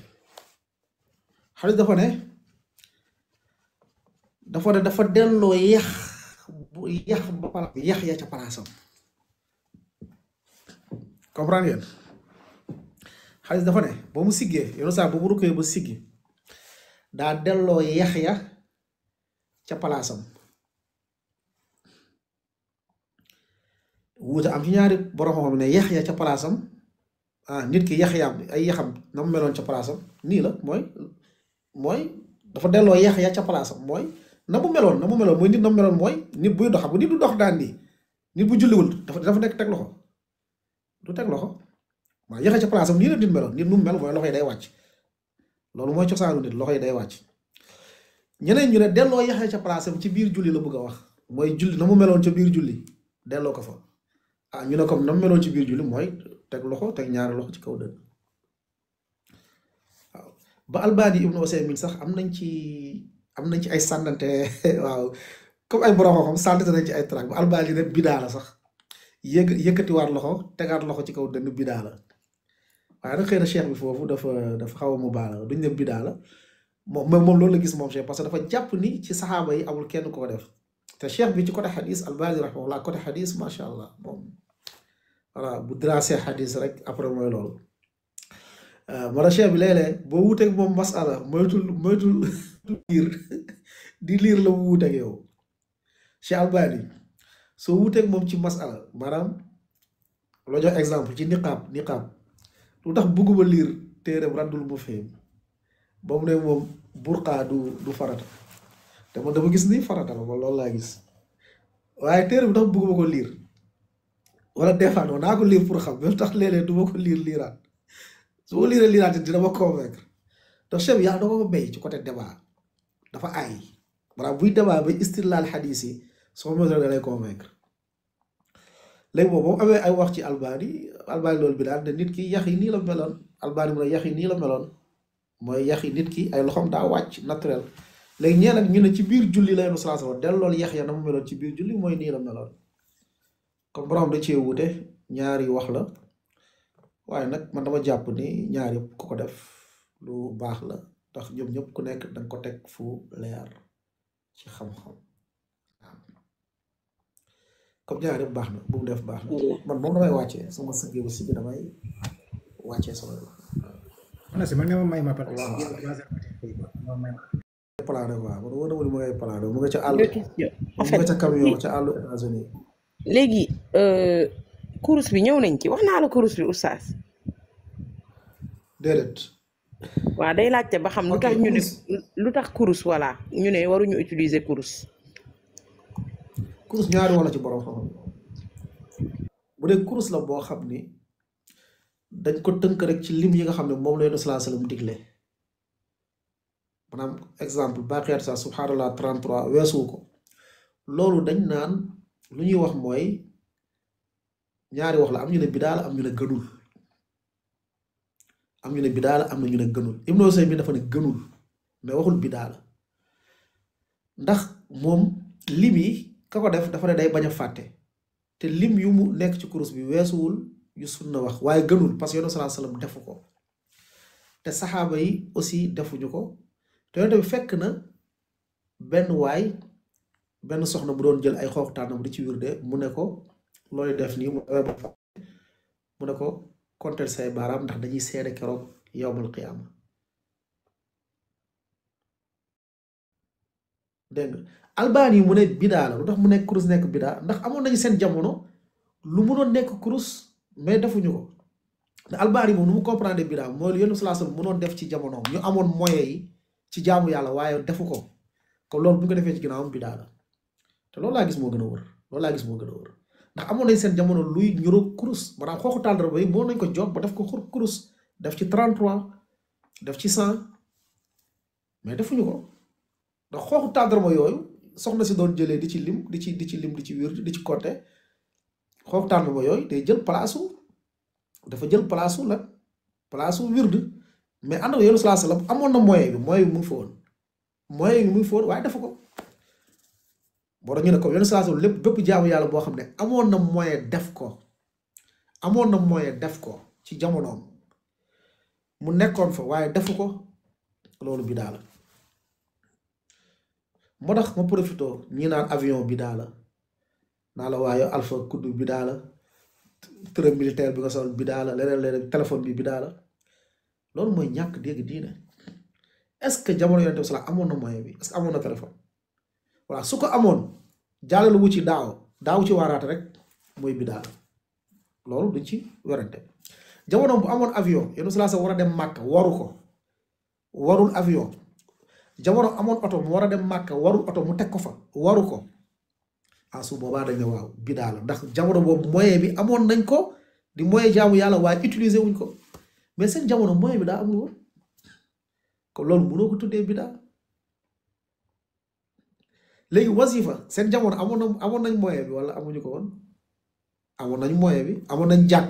xadis dafa ne dafa delloo yax ba pala yax ya ca palaasam comprendre ngeen xadis dafa ne ba mu siggee yoonu saa ba mu rukkee ba siggi daa delloo yax ya ca palaasam wuute am ci ñaari borom xam ne yax ya ca palaasam nit ki yax yaam ay yaxam na mu meloon ca palaasam nii la mooy dafa delloo yax ya ca palaasam mooy na mu meloon mooy nit na mu meloon mooy nit buy dox bu nit du dox daan nii nit bu julliwul dafa nekk teg loxo du teg loxo waaw yax ya ca palaasam nii la nit meloon nit nu mu mel mooy loxo yi day wàcc loolu mooy cosaanu nit loxo yi day wàcc ñeneen ñu ne delloo yax ya ca palaasam ci biir julli la bëgg a wax mooy julli na mu meloon ca biir julli delloo ko fa ñu ne comme na mu meloon ci biir julli mooy teg loxo teg ñaari loxo ci kaw dënn waaw ba Albani ibnu Usaymin sax am nañ ci ay sànnante waaw comme ay borom xam sànnante nañ ci ay trac ba Albani ne bidaa la sax yëkkatiwaat loxo tegaat loxo ci kaw dënn bidaa la waaye nag xëy na cheikh bi foofu dafa xaw a mu baala duñ ne bidaa la moom loolu la gis moom cheikh parce que dafa jàpp ni ci saxaaba yi amul kenn ko def te cheikh bi ci côté xadis Albani rahimahullah côté xadis macha allah moom voilà bu dracé xadis rek après mooy loolu mara cheikh bi léeg-léeg boo wuuteeg moom masala moytul liir di liir la mu wuuteeg yow cheikh Albani soo wuuteeg moom ci masala maanaam loo jox exemple ci niqaab lu tax bëgguma liir téereem Raddul Mufhim ba mu ne moom burqa du farata te man dama gis ni farata la man loolu laa gis waaye téere bi tax bëgguma ko liir wala des fois non naa ko liir pour xam même tax léeg-léeg du ma ko liiraat su ma liiraat dina ma convaincre te chef yàlla da ko béy ci côté débat dafa aay maanaam buy débat ba istilal xadis yi soo mesure da lay convaincre léegi moom amee ay wax ci Albani loolu bi daal ne nit ki yax yi nii la meloon Albani mu ne yax yi nii la meloon mooy yax yi nit ki ay loxoom daa wàcc naturel léegi ñeen ak ñu ne ci biir julli la yenu salaa sallam dellool yax ya na mu meloon ci biir julli mooy nii la meloon comme borom da cee wute ñaari wax la waaye nag man dama jàpp ni ñaar yëpp ku ko def lu baax la ndax ñoom ñëpp ku nekk danga ko teg fu leer ci xam-xam comme ñaar yëpp baax na bu mu def baax na man moom damay wàccee sama sëggee ba si bi damay wàccee sama si man nga ma may ma pat plané quoi man wóor na ma ni mu ngay plané mu nga ca àll mu nga ca camion ca àllu États-Unis léegi kurus bi ñëw nañ ci wax naa la kurus bi oustaz déedéet waaw day laajte ba xam lu tax ñu ne lu tax kurus voilà ñu ne waruñu utiliser kurus ñaari wala ci borom xam-xam bu dee kurus la boo xam ni dañ ko tënk rek ci lim yi nga xam ne moom la Yonent sallallahu alayhi wasallam digle maanaam exemple baaqiyaat sa subhanallah 33 weesu ko loolu dañ naan lu ñuy wax mooy ñaari wax la am ñu ne bidaa la am ñu ne gënul am ñu ne bidaa la am na ñu ne gënul Ibnu Usaymin dafa ne gënul mais waxul bidaa la ndax moom lim yi ka ko def dafa ne day bañ a fàtte te lim yu mu nekk ci kurus bi weesuwul yu sunna wax waaye gënul parce que Yonent sallallahu alayhi wasallam defu ko te saxaaba yi aussi defuñu ko te Yonent bi fekk na benn soxna bu doon jël ay xoox tànnam di ci wirde mu ne ko looy def nii mu ne ko konteel say baaraam ndax dañuy seede keroog yawmal qiyaama dégg nga Albani mu ne bidaa la lu tax mu nekk kurus nekk bidaa ndax amoon nañu seen jamono lu mënoon nekk kurus mais defuñu ko te Albani moom nu mu comprendre bidaa mooy lu Yonent sallallahu alayhi wasallam mënoon def ci jamonoom ñu amoon moyens yi ci jaamu yàlla waaye defu ko comme loolu bu ñu ko defee ci ginnaawam bidaa la te loolu laa gis moo gën a wër ndax amoon nañ seen jamono luy ñuró kurus maanaam xooxu tàndarma yi moo nañ ko jog ba def ko kurus def ci 33 def ci 100 mais defuñu ko ndax xooxu tàndarma yooyu soxna si doon jëlee di ci lim di ci wér di ci compter xooxu tàndarma yooyu day jël dafa jël palaasu wird mais ànd ak Yonent sallallahu alayhi wasallam amoon na moyen bi mu ngi fa woon waaye defu ko boo tax ñu ne ko yenn saa lépp bépp jaamu yàlla boo xam ne amoon na moyen def ko amoon na moyen def ko ci jamonoom mu nekkoon fa waaye defu ko loolu bidaa la moo tax ma profité ñi naan avion bidaa la naa la waaye alpha kuddu bidaa la tërëm militaire bi nga sol bidaa la leneen téléphone bi bidaa la loolu mooy ñàkk dégg diine est-ce que jamono yonent bi sala amoon na moyen bi est-ce que amoon na téléphone voilà su ko amoon jàllale wu ci daaw ci waaraate rek mooy bidaa la loolu duñ ci werante jamono bu amoon avion yonent sala sa war a dem Màkka waru ko warul avion jamono amoon oto mu war a dem Màkka warul oto mu teg ko fa waru ko su boobaa dañ ne waaw bidaa la ndax jamono boobu moyen bi amoon nañ ko di moyen jaamu yàlla waaye utiliser wuñ ko mais seen jamono moyen bi daa amul woon kon loolu mënoo ko tuddee bidaa léegi wasifa seen jamono amoon nañ moyen bi wala amuñu ko woon amoon nañ moyen bi amoon nañ jàkk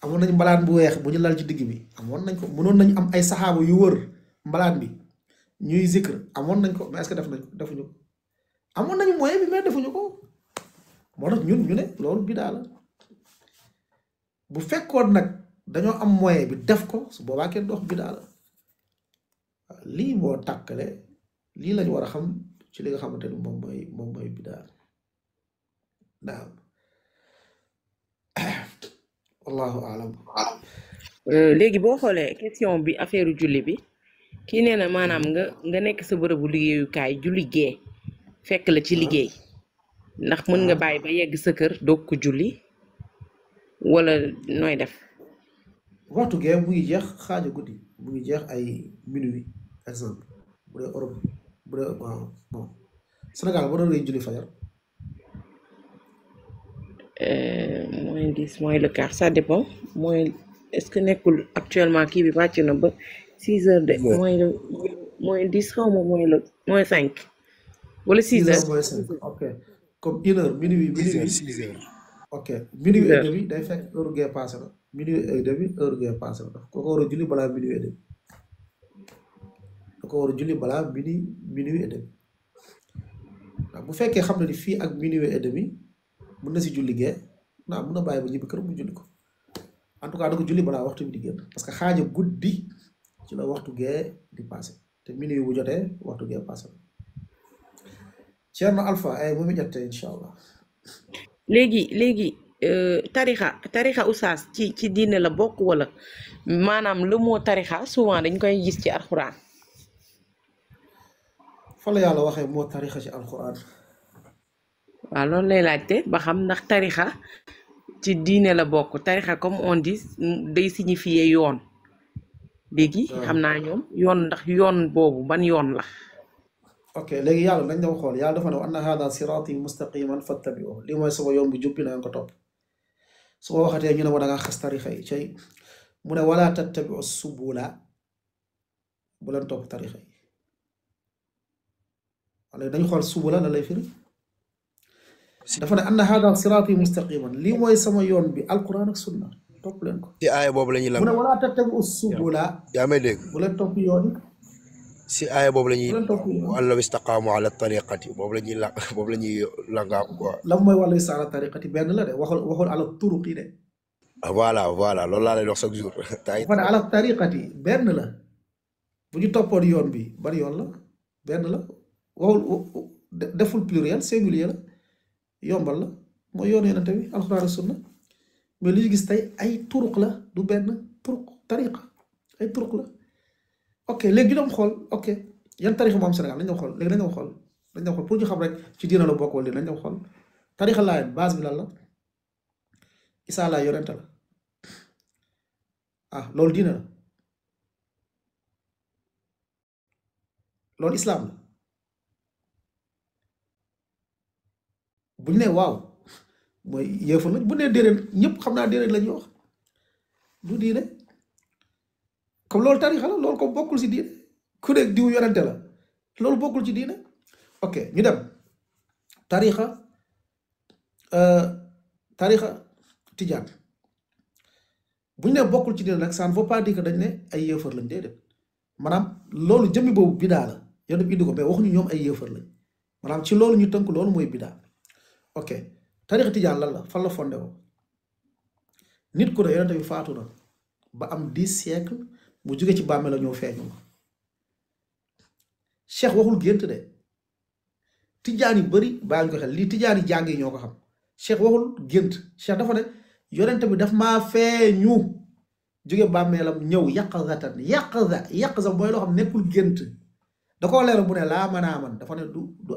amoon nañ mbalaan bu weex bu ñu lal ci digg bi amoon nañ ko mënoon nañ am ay saxaaba yu wër mbalaan bi ñuy zikr amoon nañ ko mais est-ce que def nañ ko defuñu ko amoon nañu moyen bi mais defuñu ko moo tax ñun ñu ne loolu bidaa la bu fekkoon nag dañoo am moyen bi def ko su boobaa kenn dox bidaa la lii moo tàkkale lii lañu war a xam ci li nga xamante ni moom mooy bidaa naam wallahu alam léegi boo xoolee question bi affaire julli bi kii nee na maanaam nga nekk sa bërëbu liggéeyukaay julli gee fekk la ci liggéey ndax mën nga bàyyi ba yegg sa kër doog ko julli wala nooy def waxtu gee mu ngi jeex xaaja guddi mu ngi jeex ay minuit exemple bu dee Europe bu dee waaw bon Sénégal ba doon ngay julli fajar moins 10 moins le quart ça dépend moins est-ce que nekkul actuellement kii bi wàcc na ba 6 heures de moins 10 xaw ma moins 5 wala 6 heures moins 5 ok comme 1 heure minuit 6 heures ok minuit et demi day fekk heure gee passé na minuit et demi heure gee passé na ko war a julli balaa minuit et demi da ko war a julli balaa minuit et demi ndax bu fekkee xam na ni fii ak minuit et demi mën na si julli gee mun na bàyyi ba ñibbi kër mu julli ko en tout cas da ko julli balaa waxtu bi di génn parce que xaaja guddi ci la waxtu gee di passé te minuit bu jotee waxtu gee passé na Ceerno Alpha ay mu jatte incha allah léegi tarixa oustaz ci diine la bokk wala maanaam le mot tarixa souvent dañ koy gis ci alxuraan fa la yàlla waxee moo tarixa ci alxuraan waaw loolu lay laajte ba xam ndax tarixa ci diine la bokk tarixa comme on dit day signifier yoon léegi xam naa ñoom yoon ndax yoon boobu ban yoon la ok léegi yàlla nañ dem xool yàlla dafa ne anna hada sirati mustaqiman fattabi'uhu lii mooy sama yoon bu jubbi na nga ko topp su ma waxatee ñu ne ma da ngaa xas tarixa yi cay mu ne wala tattabi'u subula bu leen topp tarixa yi wala dañu xool subula la lay firi dafa ne anna hada sirati mustaqiman lii mooy sama yoon bi alquran ak sunna topp leen ko ci aaya boobu la ñuy mu ne wala tattabi'u subula yaa may dégg bu leen topp yoon yi si aaya boobu la ñuy wala istaqaamu ala tariqati boobu la ñuy langaa quoi lan mooy wàllu isa ala tariqati benn la de waxul ala turuqi de voilà loolu laa lay wax chaque jour dafa ne ala tariqati benn la bu ñu toppoon yoon bi ban yoon la benn la waxul deful pluriel singulier la yombal la mooy yoon yonente bi alxuraan ak sunna mais li ñu gis tey ay turuq la du benn turuq tariqa ay turuq la ok léegi ñu dem xool ok yan tarixa moo am Sénégal nañ dem xool léegi nañ dem xool pour ñu xam rek ci diina la bokk wala nañ dem xool tarixa Laayeen base bi lan la Isaa Laay yonente la loolu diina la loolu islaam la bu ñu nee waaw mooy yéefar lañ bu nee déedéet ñëpp xam naa déedéet la ñuy wax du diine comme loolu tarixa la loolu comme bokkul ci diine ku nekk diw yonente la loolu bokkul ci diine ok ñu dem tarixa tijaan bu ñu ne bokkul ci diine nag ça ne veut pas dire que dañ ne ay yéefar lañ déedéet maanaam loolu jëmmi boobu bidaa la yow dem indi ko mais waxuñu ñoom ay yéefar lañ maanaam ci loolu ñu tënk loolu mooy bidaa ok tarixa tijaan lan la fan la fondé woo nit ku ne yonente bi faatu na ba am 10 siècle mu jóge ci bàmmeel la ñëw feeñu ma cheikh waxul gént de tijaan yu bëri bàyyi ñu ko xel lii tijaan yi jàng yi ñoo ko xam cheikh waxul gént cheikh dafa ne yonente bi daf maa feeñu jóge bàmmeelam ñëw yaqza mooy loo xam nekkul gént da koo leeral bu ne laa man dafa ne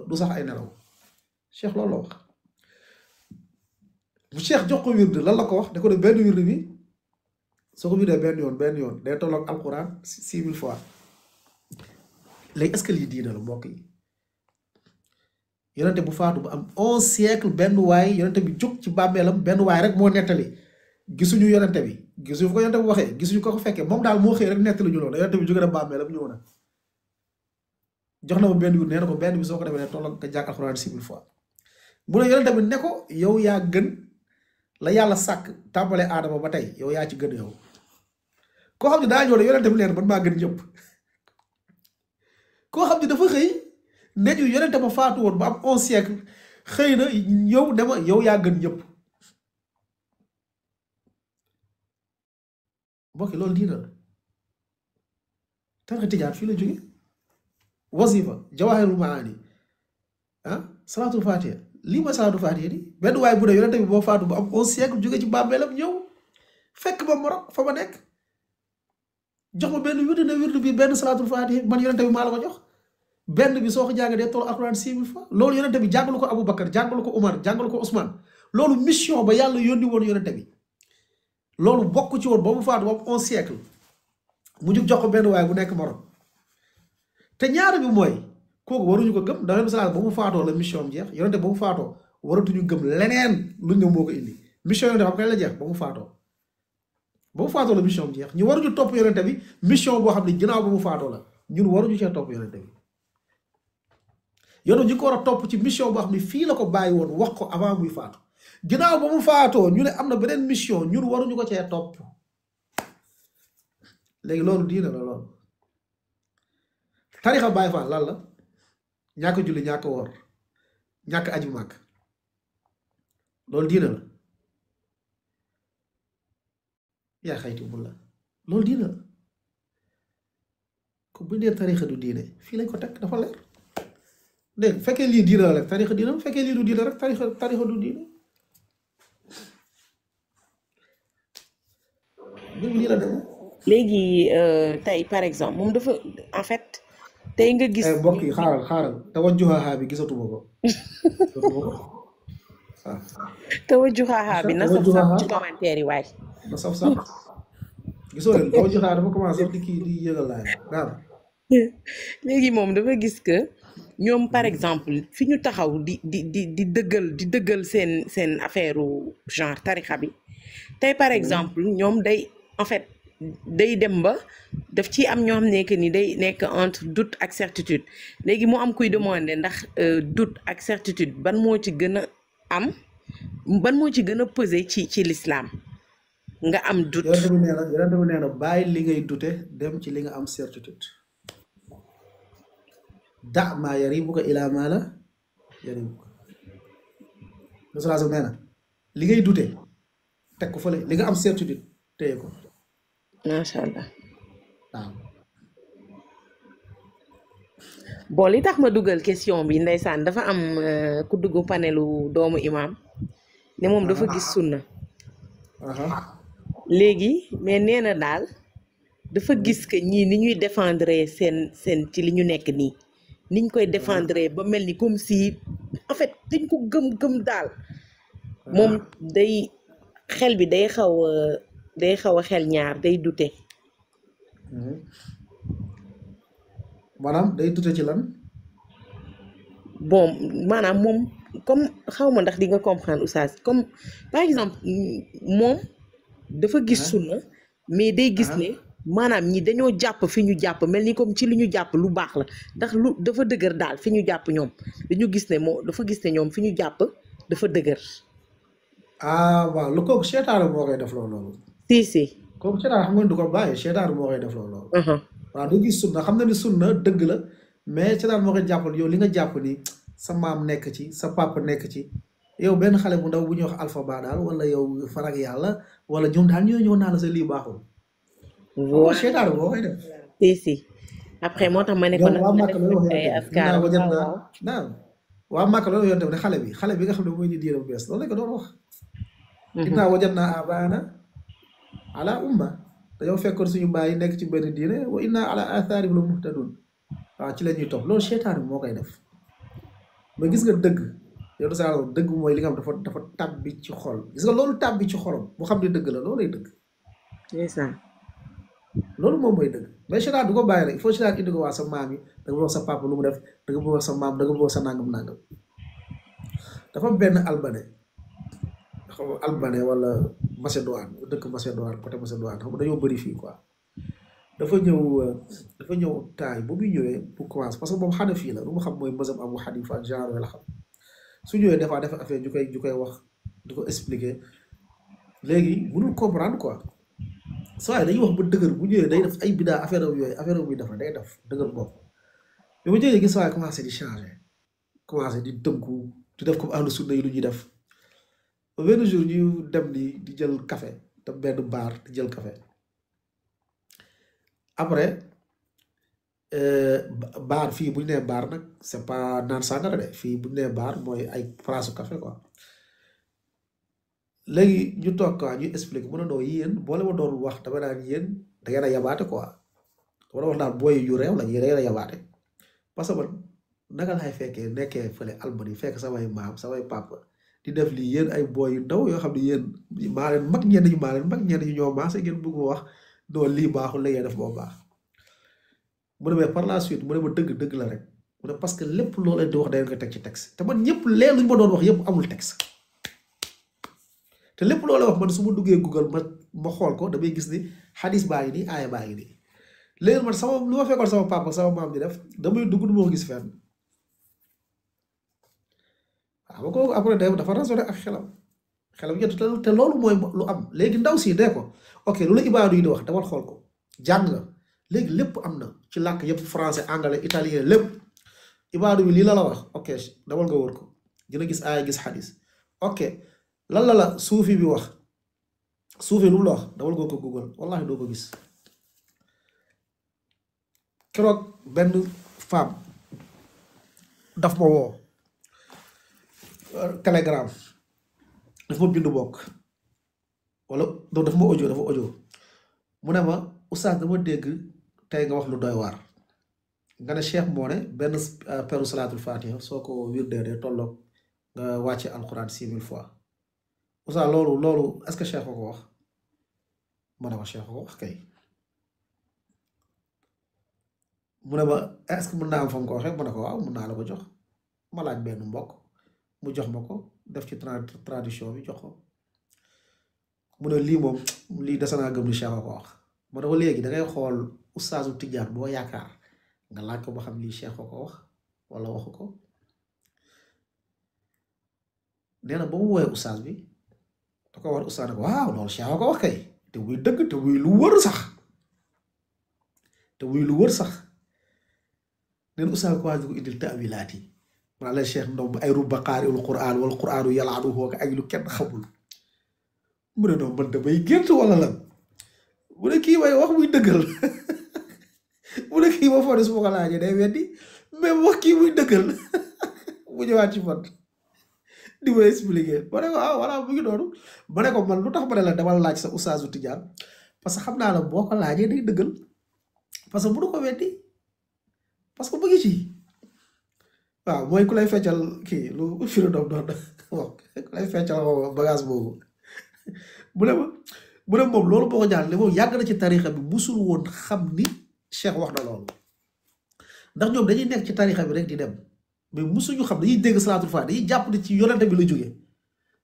du sax ay nelaw cheikh loolu la wax bu cheikh jox ko wird lan la ko wax da ko ne benn wird bi soo ko wirdee benn yoon day tolloog alquran 6000 fois léegi est-ce que lii diina la mbokk yi yonente bu faatu bu am 11 siècle benn waay yonente bi jóg ci bàmmeelam benn waay rek moo nettali gisuñu yonente bi gisuñu fu ko yonente bi waxee gisuñu ko fekkee moom daal moo xëy rek nettali ñu loolu yonente bi jóge na bàmmeelam ñëw na jox na ma benn yu nee na ko benn bi soo ko defee ne tolloog nga jàng alxuraan 6000 fois bu ne yonente bi ne ko yow yaa gën la yàlla sàkk tàmbalee aadama ba tey yow yaa ci gën yow koo xam ne daa ñëw ne yonente bi leen man maa gën ñëpp koo xam ne dafa xëy ne ñu yonente ma faatu woon ba am 11 siècle xëy na yow ne ma yow yaa gën ñëpp mbokki loolu diina la tarixa tijaan fii la jóge wasifa jawahirul maani salaatul fatiha lii mooy salaatul fatiha di benn waaye bu ne yonente bi boo faatu ba am 11 siècle jóge ci bàmmeelam ñëw fekk ma Maroc fa ma nekk jox ma benn wirdu ne wirdu bi benn salaatul fatiha man yonente bi maa la ko jox benn bi soo ko jàngee dee toll alxuraan 6000 fois loolu yonente bi jàngalu ko Aboubacar jàngalu ko Omar jàngalu ko Ousmane loolu mission ba yàlla yónni woon yonente bi loolu bokk ci woon ba mu faatu ba mu 11 siècle mu jug jox ko benn waaye bu nekk Maroc te ñaar bi mooy kooku waruñu ko gëm da ngeen salaat ba mu faatoo la mission am jeex yonente ba mu faatoo waratuñu gëm leneen luñ ne moo ko indi mission yonente xam kañ la jeex ba mu faatoo la mission am jeex ñu waruñu topp yonente bi mission boo xam ne ginnaaw ba mu faatoo la ñun waruñu cee topp yonente bi yoonu ñu ko war a topp ci mission boo xam ne fii la ko bàyyi woon wax ko avant muy faatu ginnaaw ba mu faatoo ñu ne am na beneen mission ñun waruñu ko cee topp léegi loolu diina la loolu tarixa Baay Faal lan la ñàkk julli ñàkk woor ñàkk aji màkk loolu diina la yaa xayti bul la loolu diina la ko bu dee tarixa du diine fii lañ ko teg dafa leer dégg fekkee lii diina la rek tarixa diina fekkee lii du diina rek tarixa du diina dégg lii la dem léegi tey par exemple moom dafa en fait tey nga gis mbokk yi xaaral tawajjuhaaha bi gisatuma ko tawajjuhaaha bi na saf sax ci commentaire yi waay na saf sax gisoo leen tawajjuhaaha dafa commencé di kii di yëgal laay daal léegi moom dafa gis que ñoom par exemple fi ñu taxaw di dëggal seen affaire genre tarixa bi tey par exemple ñoom day en fait day dem ba daf ci am ñoo xam ne que ni day nekk entre doute ak certitude léegi mu am kuy demander ndax doute ak certitude ban moo ci gën a am ban moo ci gën a peser ci l'islam nga am doute. yonent bi nee na bàyyi li ngay dute dem ci li nga am certitude da maa yaribuka ilaa maa la yaribuka nee na li ngay dute teg ko fële li nga am certitude téye ko. macha allah waaw. bon li tax ma dugal question bi ndeysaan dafa am ku dugg panelu doomu imam ne moom dafa gis sunna léegi mais nee na daal dafa gis que ñii ni ñuy défendre seen ci li ñu nekk nii niñ koy défendre ba mel ni comme si en fait dañ ko gëm daal moom day xel bi day xaw a xel ñaar day dute. maanaam day dute ci lan. bon maanaam moom comme xaw ma ndax di nga comprendre oustaz comme par exemple moom dafa gis sunna mais day gis ne maanaam ñi dañoo jàpp fi ñu jàpp mel ni comme ci li ñu jàpp lu baax la ndax lu dafa dëgër daal fi ñu jàpp ñoom dañu gis ne dafa gis ne ñoom fi ñu jàpp dafa dëgër. ah waaw lu kooku seetaan moo koy def loolu. si kooku seetaan xam nga du ko bàyyi seetaan moo koy def loolu. waaw da gis sunna xam na ni sunna dëgg la mais seetaan moo koy jàppal yow li nga jàpp ni sa maam nekk ci sa papa nekk ci yow benn xale bu ndaw bu ñuy wax alpha daal wala yow farag yàlla wala ñoom daal ñoo naa la sa lii baaxul. voilà seetaan boo koy def. si après moo tax ma ne ko nag waa Màkka loolu ay askar naam waa Màkka loolu yoon ne xale bi nga xam ne mooy ñu diine bu bees loolu lañ ko doon wax. innaa wajadnaa aabaana ala umma dañoo fekkoon suñu baay nekk ci benn diine wa innaa ala athaarihim la muhtadun waaw ci la ñuy topp loolu seetaan bi moo koy def mais gis nga dëgg yow da saa dëgg mooy li nga xam dafa tàbbi ci xol gis nga loolu tàbbi ci xolam mu xam ne dëgg la loolu lay dëgg. loolu moom mooy dëgg mais seetaan du ko bàyyi rek il faut seetaan indi ko waa sa maam yi da nga bëgg sa papa lu mu def da nga bëgg sa maam da nga bëgg sa nangam dafa benn albanais wala Macédoine dëkk Macédoine côté Macédoine xam nga dañoo bëri fii quoi dafa ñëw taay ba muy ñëwee pour commencer parce que moom xana fii la lu mu xam mooy mazhab Abu Hanifa ak genre la xam su ñëwee des fois dafa affaire ju koy wax di ko expliquer léegi mënul comprendre quoi saa yi dañuy wax ba dëgër bu ñëwee day def ay bidaa affaire muy def day def dëgër bopp mais bu ñëwee gis waaye commencé di changer commencé di tënku di def comme ahlu sunna yi lu ñuy def benn jour ñu dem di jël café te benn bar di jël café après bar fii bu ñu nee bar nag c'est pas naan sàngara de fii bu ñu nee bar mooy ay place café quoi léegi ñu toog quoi ñu expliqué mu ne doo yéen boole ma doon wax dama naan yéen da ngeen a yabaate quoi wala wax naan booy yu réew la yéen da ngeen a yabaate parce que man naka laay fekkee nekkee fële Albanie fekk samay maam samay papa di def lii yéen ay booy yu ndaw yoo xam ne yéen maa leen mag ñenn ñu ñoo maase ngeen bëgg wax doo lii baaxul la ngeen def boo baax mu ne mais par la suite mu ne ma dëgg la rek mu ne parce que lépp loo leen di wax da ngeen ko teg ci texte te man ñëpp leen luñ ma doon wax yëpp amul texte te lépp loolu wax man su ma duggee Google ma xool ko damay gis ni xadis baa ngi nii aaya baa ngi nii léegi man sama lu ma fekkoon sama papa sama maam di def damay dugg du ma ko gis fenn waaw ba kooku après dafa raisonné ak xelam jot te loolu mooy lu am léegi ndaw si dee ko ok lu la ibaadu yi di wax demal xool ko jàng nga léegi lépp am na ci làkk yëpp français anglais italien lépp ibaadu bi lii la wax ok demal nga wër ko dina gis aaya gis xadis ok lan la suufi bi wax suufi lu mu la wax dawal nga ko Google wallahi doo ko gis keroog benn femme daf ma woo Telegram daf ma bindu bokk wala donc dafa audio mu ne ma oustaz dama dégg tey nga wax lu doy waar nga ne Cheikh moo ne benn peru salaatul fatiha soo ko wirdee dee tolloog nga wàcce alquran 6000 fois oustaz loolu est-ce que Cheikh ko wax ma ne ko Cheikh ko wax kay mu ne ma est-ce que mën naa am fa mu ko waxee ma ne ko waaw mën naa la ko jox ma laaj benn mbokk mu jox ma ko def ci tradition bi jox ko mu ne lii moom lii dese naa gëm li Cheikh ko wax ma ne ko léegi da ngay xool oustaazu Tijaan boo yaakaar nga laaj ko ba xam lii Cheikh ko wax wala waxu ko nee na ba mu woowee oustaz bi da ko war oustaz ne ko waaw loolu Cheikh ko wax kay te muy dëgg te muy lu wër sax neen oustaz ko waaj ko indil taawilaat yi maa la Cheikh ndoom ay rubba qaari'ul Qur'aan wal Qur'aanu yal'anuhu ak lu kenn xamul mu ne noonu man damay gént wala lan mu ne kii may wax muy dëggal mu ne kii ma foog ne su ma ko laajee day weddi mais wax kii muy dëggal mu ñëwaat ci man di ma expliquer ma ne ko ah voilà mu ngi noonu ma ne ko man lu tax ma ne la dama laaj sa oustaazu Tijaan parce que xam naa la boo ko laajee day dëggal parce que mënu ko weddi parce que mu ngi ci waaw mooy ku lay feccal kii lu firi doom doon wax ku lay feccal bagage boobu mu ne moom loolu boo ko jaar ne moom yàgg na ci tarixa bi musul woon xam ni Cheikh wax na loolu ndax ñoom dañuy nekk ci tarixa bi rek di dem mais musuñu xam dañuy dégg salaatul faatiha dañuy jàpp ne ci yonente bi la jógee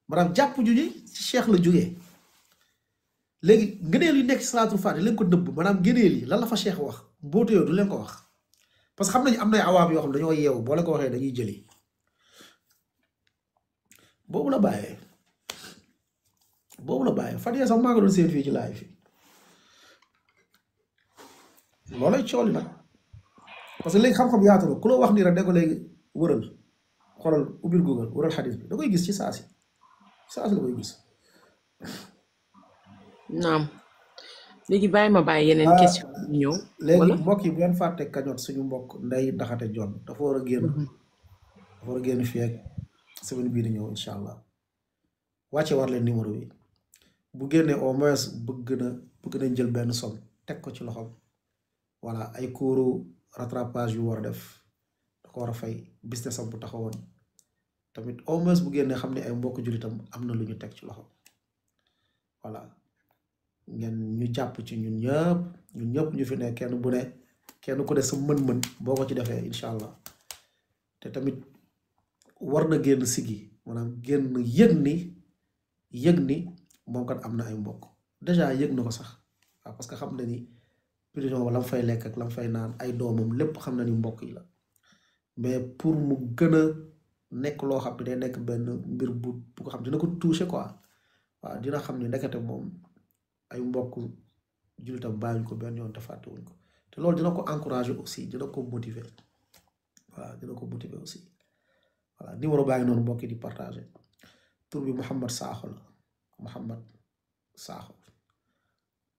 maanaam jàpp ñu ni ci Cheikh la jógee léegi ngëneel yu nekk ci salaatul faatiha leen ko nëbb maanaam ngëneel yi lan la fa Cheikh wax mbootu yow du leen ko wax parce que xam nañu am nay awaam yoo xam dañoo yeewu boo leen ko waxee dañuy jëli boobu la bàyyee fan yee sax maa ngi doon seen fii ci laay fi loolay cooli nag parce que léegi xam-xam yaatu na ku la wax nii rek ne ko léegi wëral xoolal ubbil Google waral xadis bi da koy gis ci saasi la koy gis. naam léegi bàyyi ma bàyyi yeneen question ñëw. léegi mbokk yi bu leen fàtte kañot suñu mbokk Ndeye Ndaxate Jon dafa war a génn. dafa war a génn fii ak semaine bii di ñëw incha allah wàcce war leen numéro bi bu génnee au moins bëgg nañ jël benn somme teg ko ci loxoom voilà ay cours rattrapage yu war a def da ko war a fay business am bu taxawoon tamit au moins bu génnee xam ne ay mbokk jullitam am na lu ñu teg ci loxoom voilà ngeen ñu jàpp ci ñun ñëpp ñu fi ne kenn ku ne sa mën-mën boo ko ci defee incha allah te tamit war na génn sigi maanaam génn yëg ni moom kat am na ay mbokk déjà yëg na ko sax waaw parce que xam na ni prison ba lam fay lekk ak lam fay naan ay doomam lépp xam na ni mbokk yi la mais pour mu gën a nekk loo xam ne day nekk benn mbir bu ko xam dina ko touché quoi waaw dina xam ne ndekete moom ay mbokk jullitam bàyyiñ ko benn yoon te fàttewuñ ko te loolu dina ko encourager aussi dina ko motiver voilà dina ko motiver aussi voilà numéro baa ngi noonu mbokk yi di partager tur bi Mouhamed Sakho la Mouhamed Sakho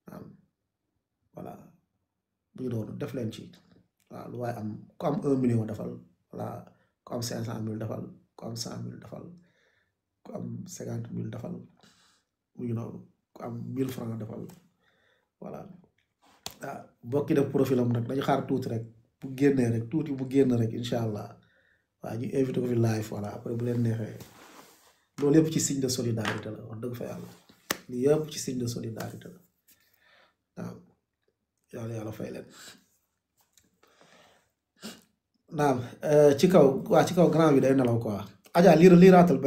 waaw voilà bu ñu doon def leen ci waaw lu waaye am ku am 1 million defal voilà ku am 500 000 defal ku am 100 000 defal ku am 50 000 defal mu ngi noonu ku am 1000 francs defal voilà ah bokki def profil am nag dañu xaar tuuti rek bu génnee rek tuuti bu génn rek incha allah waaw ñu invité ko fi live voilà après bu leen neexee loolu yëpp ci signe de solidarité la wax dëgg fa yàlla lii yëpp ci signe de solidarité la waaw yàlla fay leen naam ci kaw grand bi day nelaw quoi Adja liiraatal